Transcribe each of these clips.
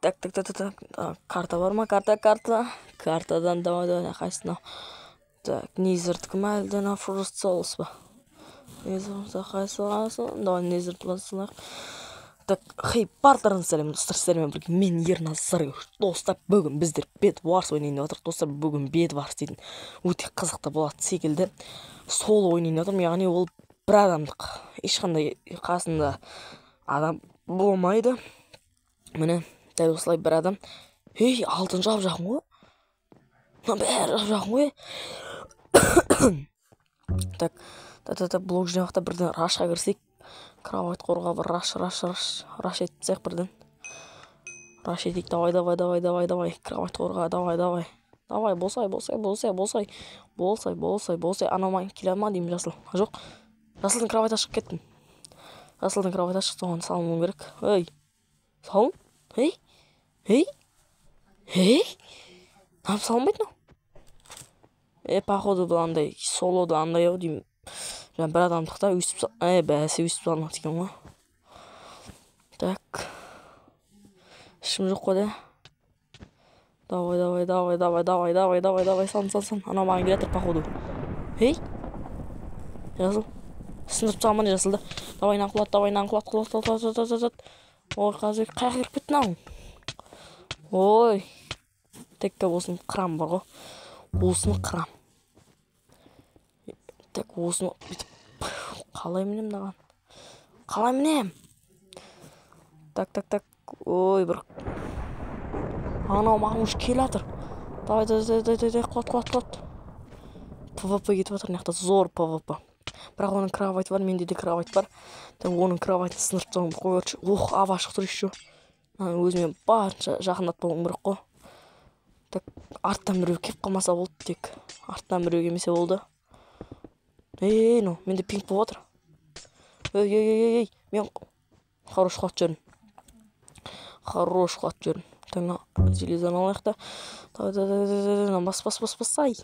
Так, так, так, так, так. Карта бар ма? Карта, карта. Картадан давай, давай, қайсысына? Так, Низердікі ма, әлде ана Фрост Соулс па? Низер, қайсысы, қайсысы? Давай, Низерді бассалайық. Так, хей, барлықтарыңызға сәлем, достар, сіздермен бірге мен Ерназар. Достар, бүгін біздер Bed Wars ойнайын деп жатырмық. Достар, бүгін Bed Wars дейтін өте қызықты болады секілді. Сол ойнайын деп жатырмын, яғни ол бір адамдық. Ешқандай қасында адам болмайды. Міне, дәл осылай бір адам. Ей, алтын жап жақын ғой. Мына бәрі жап жақын ғой. Так, так, так, так, блок жинақ та бірден рашқа кірсек. Кровать қорға бір раш, раш, раш, раш етіп тастайық бірден. Раш етейік, давай, давай, давай, давай, давай. Кровать қорға, давай, давай. Давай, болсай, болсай, болсай, болсай. Болсай, болсай, болсай. Анау маған келе ма деймін, жасыл. Жоқ. Жасылдың кроватьқа шығып кеттім. Жасылдың кроватьқа шықты, оған салынуым керек. Ей. Салын? Ей. Ей. Ей. Неғып салынбайды мынау? Походу бұл андай солода андай ау деймін. Жаңа бір адамдықта өйстіп бәсе өйстіп салынады екен ғой. Так. Ешкім жоқ қой да. Давай, давай, давай, давай, давай, давай, давай, давай, салын, салын, салын. Анау маған келе жатыр, походу. Ей. Жасыл. Сындырып тастаған міне жасылды. Давай, мынаны құлат, давай, мынаны құлат, құлат, құлат, құлат, құлат, құлат, құлат. Ой, қазір қаяққа кіріп кетті мынау? Ой. Текке осыны қырам бар ғой. Осыны қырам. Так, осыны бүйтіп қалай мінем мынаған? Қалай мінем? Так, так, так. Ой, бір анау маған уже келе жатыр. Давай, давай, давай, давай, давай, құлат, құлат, құлат. ПВП кетіп жатыр мына жақта, зор ПВП. Бірақ оның кровати бар, менде де кровать бар. Так, оның кроватын сындырып тастауым керек қой, короче. Ох, ав ашық тұр еще. Мынаны өзіме барынша жақындатпауым керек қой. Так, арттан біреу келіп қалмаса болды тек. Арттан біреу келмесе болды. Ей, ну, менде пинг болып жатыр. Ей, ей, ей, ей, ей, мен хорош құлатып жібердім. Хорош құлатып жібердім. Так, мына железоны алайық та. Давай, давай, давай, давай, давай, бас, бас, бас, бас, ай.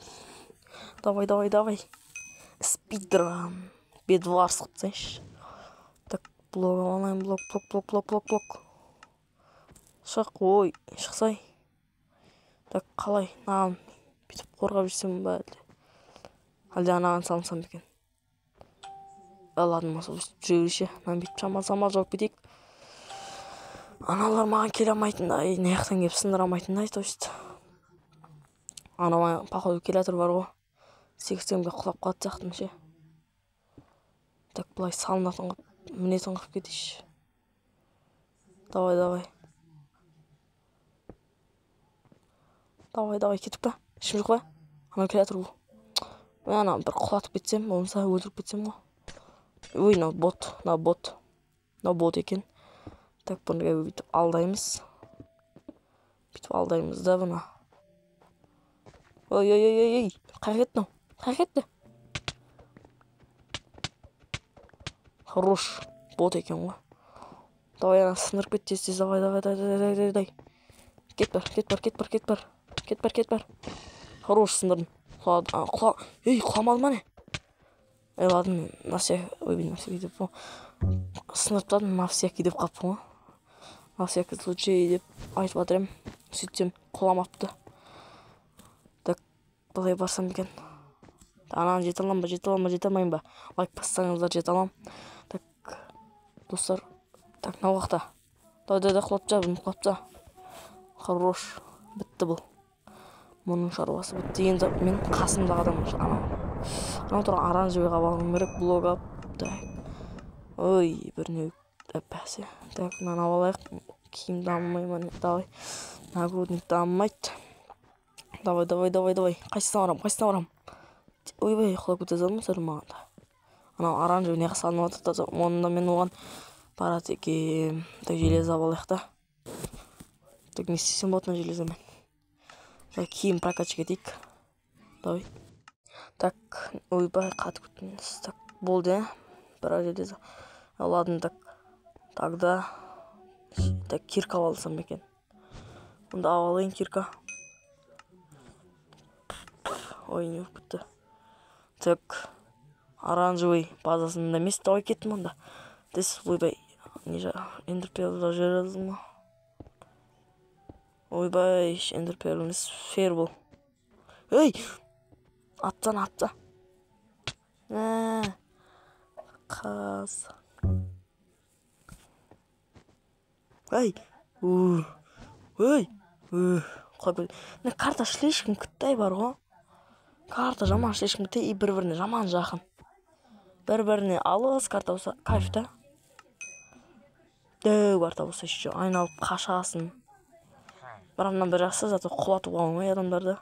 Давай, давай, давай. Спидран. Бедварс қылып тастайыншы. Так, блок алайын, блок, блок, блок, блок, блок, блок. Шық, ой, шықсай. Так, қалай? Мынаған бүйтіп қорғап жүрсем ба әлде? Әлде анаған салынсам екен? Ладно, болмаса өстіп жүре берейінші. Мынаны бүйтіп шамал-шамал жауып кетейік. Аналар маған келе алмайтындай, мына жақтан келіп сындыра алмайтындай, то есть. Анау маған, походу, келе жатыр бар ғой. Секірсем де құлап қалатын сияқтымын ше. Так, былай салынатын қылып, мінетін қылып кетейінші. Давай, давай. Давай, давай, кеттік па? Ешкім жоқ па? Анау келе жатыр ғой. Ой, ана бір құлатып кетсем, болмаса өлтіріп кетсем ғой. Ой, мынау бот, мынау бот. Мынау бот екен. Так, бұны бүйтіп алдаймыз. Бүйтіп алдаймыз да бұны. Ой, ой, ой, ой, ой. Қаяққа кетті мынау? Қаяққа кетті? Хорош, бот екен ғой. Давай, ана сындырып кет тез, тез, давай, давай, давай, давай, давай, давай. Кет бар, кет бар, кет бар, кет бар. Кет бар, кет бар. Хорош, сындырдым. Құлады, а, құла-, ей, құламады ма не? Ей, ладно, на всякий, ой, на всякий деп қой. Сындырып тастадым, на всякий деп қалыппын ғой. На всякий случай деп айтып жатыр едім. Сөйтсем құламапты. Так, былай барсам екен. Ананы жете аламын ба, жете аламын ба, жете алмаймын ба? Лайк бассаңыздар жете аламын. Так, достар, так, мынау жақта. Давай, давай, давай, құлап таста, бұны құлап таста. Хорош, бітті бұл. Мұның шаруасы бітті. Енді мен қасымдағы адам анау. Анау тұрған оранжевыйға баруым керек, блок алып. Так. Ой, бір не бәсе. Так, мынаны алып алайық. Киімді алмай ма, давай. Нагрудникті алмайды. Давай, давай, давай, давай. Қайсысына барамын, қайсысына барамын? Ойбай, құлап кете салдым сәл маған да. Анау оранжевый неғып салынып жатыр да, онда мен оған барады екенмін. Так, железо алып алайық та. Так, не істесем болады мына железомен? Так, киім прокачка етейік. Давай. Так, ойбай, қатып кеттім. Так, болды, ә? Бір железо. Ладно, так. Тогда так, кирка алып алсам екен. Онда алып алайын кирка. Ой, не болып кетті. Так, оранжевый базасында емес, давай кеттім онда. Тез, ойбай, не жа, эндерперлді жібере алдым ғой. Ойбай, эндер перл емес, фейербол. Ей! Атсana, атса. Қаз. Ей! Ей! Мына карта слишком кіттай бар ғой. Карта жаман слишком кіттай и бір-біріне жаман жақын. Бір-біріне алыс карта болса, кайф та. Дәу карта болса еще айналып қашасың. Бірақ мына бір жақсы, зато құлатуға оңай адамдарды.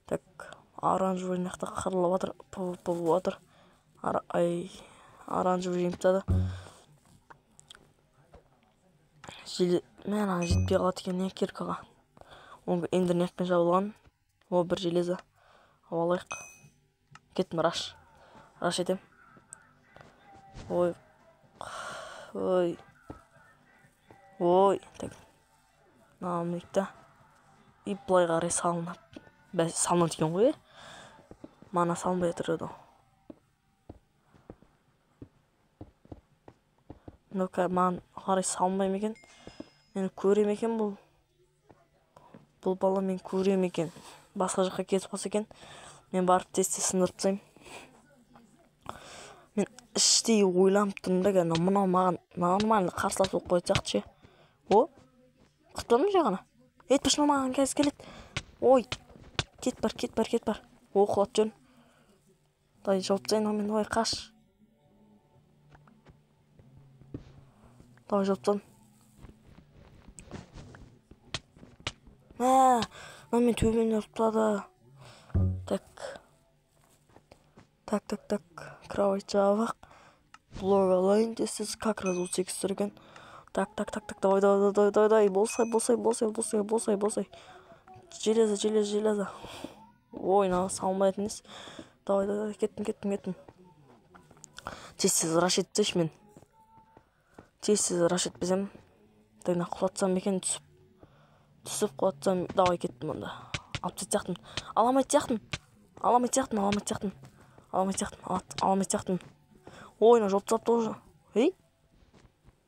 Так, оранжевый мына жақта қырылып жатыр, пвп болып жатыр. Ай, оранжевый жеңіп тастады. Мә, ана жетпей қалады екен, не киркаға. Оң эндернекпен жабылған. О, бір железо. Алып алайық. Кеттім, раш. Раш етем. Ой. Ой. Ой. Так. Мынаны да. И былай қарай салынып. Бәс, салынады екен ғой, е? Мана салынбай тұр еді. Ну-ка, маған қарай салынбай ма екен? Мені көре ме екен бұл? Бұл бала мен көре ме екен? Басқа жаққа кетіп қалса екен, мен барып тез-тез сындырып тастаймын. Мен іштей ойланып тұрмын да, кәдімгі мынау маған нормально қарсылас болып қоятын сияқты ше. О, құтқардым жай ғана. Ей, точно маған қазір келеді. Ой, кет бар, кет бар, кет бар. О, құлатып жібердім. Давай, жауып тастайын мен, ой, қаш. Давай, жауып тастадым. Мә, мынау мен төбемнен ұрып тастады. Так. Так, так, так. Кровать жабық. Блок алайын тез-тез, как раз 38 тұр екен. Так, так, так, так, давай, давай, давай, давай, давай, болсай, болсай, болсай, болсай, болсай, болсай. Железо, железо, железо. Ой, мынау салынбайтын емес. Давай, давай, кеттім, кеттім, кеттім. Тез-тез раш етсеші мен. Тез-тез раш етпесем, так, мына құлатсам екен, түсіп. Түсіп құлатсам, давай, кеттім онда. Алып тастайтын сияқтымын. Ала алмайтын сияқтымын. Ала алмайтын сияқтымын, ала алмайтын сияқтымын. Ала алмайтын сияқтымын, ала алмайтын сияқтымын. Ой, мынау жауып тастапты уже. Ей?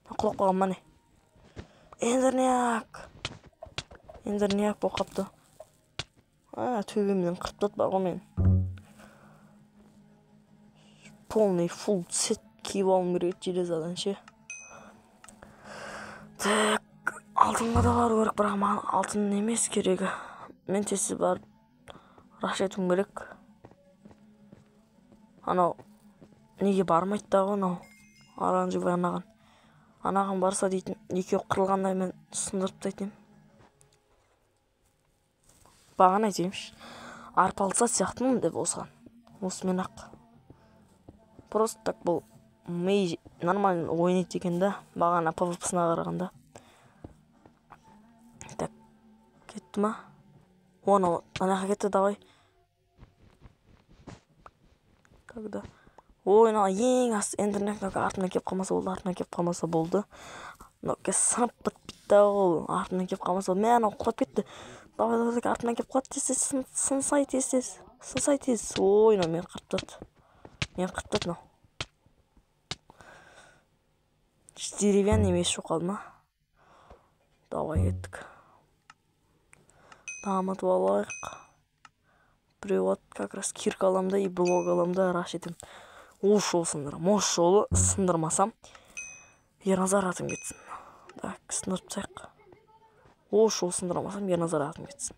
Құлап қалған міне. Эндерняк. Эндерняк болып қапты. А, төбемнен қырып тастады бар ғой мен. Полный фулл сет киіп алуым керек еді железодан ше. Так, алтынға да бару керек, бірақ маған алтын емес керегі. Мен тез барып раш етуім керек. Анау неге бармайды да ғой анау оранжевый анаған. Анаған барса дейтін, екеуі қырылғанда мен сындырып тастайтын едім. Бағана айтайыншы, арпалса сияқтымын деп осыған. Осымен ақ. Просто так бұл ми нормально ойнайды екен да, бағана пвп-сына қарағанда. Так, кетті ма? О, анау ана жаққа кетті, давай. Тогда. Ой, мынау ең асты эндернек артынан келіп қалмаса болды, артынан келіп қалмаса болды. Мынау сынып бітпейді да ол, артынан келіп қалмаса болды. Мә, анау құлап кетті. Давай, давай, давай, артынан келіп қалады, тез-тез сынсай, тез-тез. Сынсай тез. Ой, мынау мені қырып тастады. Мені қырып тастады мынау. Деревянный меч жоқ қалды ма? Давай, кеттік. Дамытып алайық. Біреу ат, как раз кирка аламын да, и блок аламын да, раш етемін. Осы жолы сындырамын. Осы жолы сындырмасам, Ерназар атым кетсін. Так, сындырып тастайық. Осы жолы сындырмасам, Ерназар атым кетсін.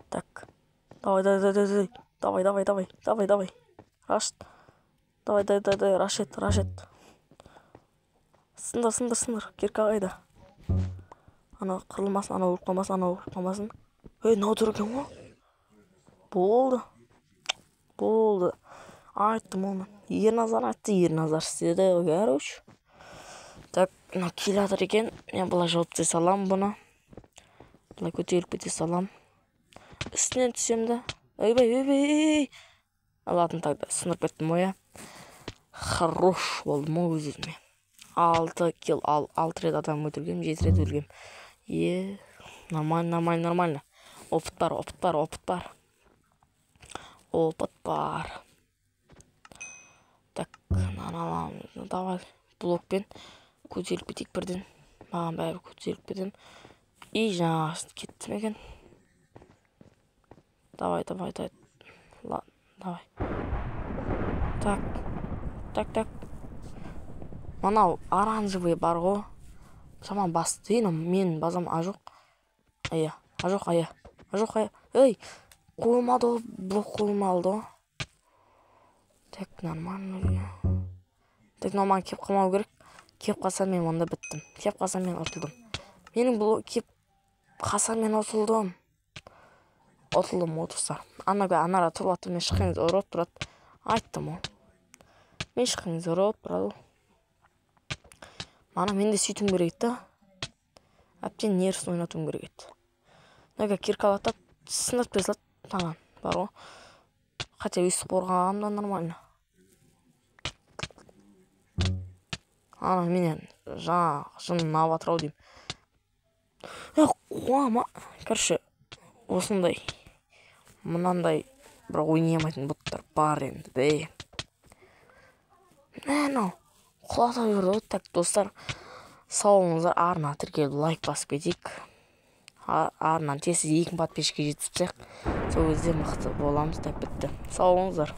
Так. Давай, давай, давай, давай, давай, давай, давай, давай. Раш. Давай, давай, давай, давай, раш ет, раш ет. Сындыр, сындыр, сындыр. Кирка қайда? Анау қырылмасын, анау өліп қалмасын, анау өліп қалмасын. Ей, мынау тұр екен ғой. Болды. Болды. Айттым оны. Ерназар айтты, Ерназар істеді, короче. Так, мынау келе жатыр екен. Мен былай жауып тастай саламын бұны. Былай көтеріліп кете саламын. Үстінен түсем да. Ойбай, ойбай, ей. Ладно, тогда сындырып кеттім ғой, иә. Хорош болдым ғой өз өзіме. 6 килл, 6 рет адам өлтіргенмін, 7 рет өлгенмін. Е, нормально, нормально, нормально. Опыт бар, опыт бар, опыт бар. Опыт бар. Так, мынаны аламыз. Давай, блокпен көтеріліп кетейік бірден. Маған бәрібір көтеріліп кетемін. И жаңағы кетті ме екен? Давай, давай, давай. Ладно, давай. Так. Так, так. Мынау оранжевый бар ғой. Жаман басты. Енді менің базам, а жоқ. Ая, а жоқ, ая. А жоқ, ая. Ей, қойылмады ғой, блок қойылмады ғой. Так, нормально. Так, мынау маған келіп қалмау керек. Келіп қалса, мен онда біттім. Келіп қалса, мен ұтылдым. Менің блок келіп қалса, мен ұтылдым. Ұтылдым ғой, достар. Ана анара тұрып жатыр, мен шыққан кезде ұрып тұрады. Айттым ғой. Мен шыққан кезде ұрып тұрады ғой. Мана мен де сөйтуім керек еді да. Әбден нервісін ойнатуым керек еді. Мына кирка алады да, сындырып бере салады маған бар ғой. Хотя өйстіп қорғағаным да нормально. Ана менен жаңағы жыным ұнап жатыр ау деймін. Қуама. Короче, осындай мынандай бір ойнай алмайтын боттар бар енді де. Мынау құлата берді ғой. Так, достар, сау болыңыздар. Арна тіркеліп лайк басып кетейік. Арнаны тез 2000 подписчикке жеткізіп тастайық. Сол кезде мықты боламыз. Так, бітті. Сау болыңыздар.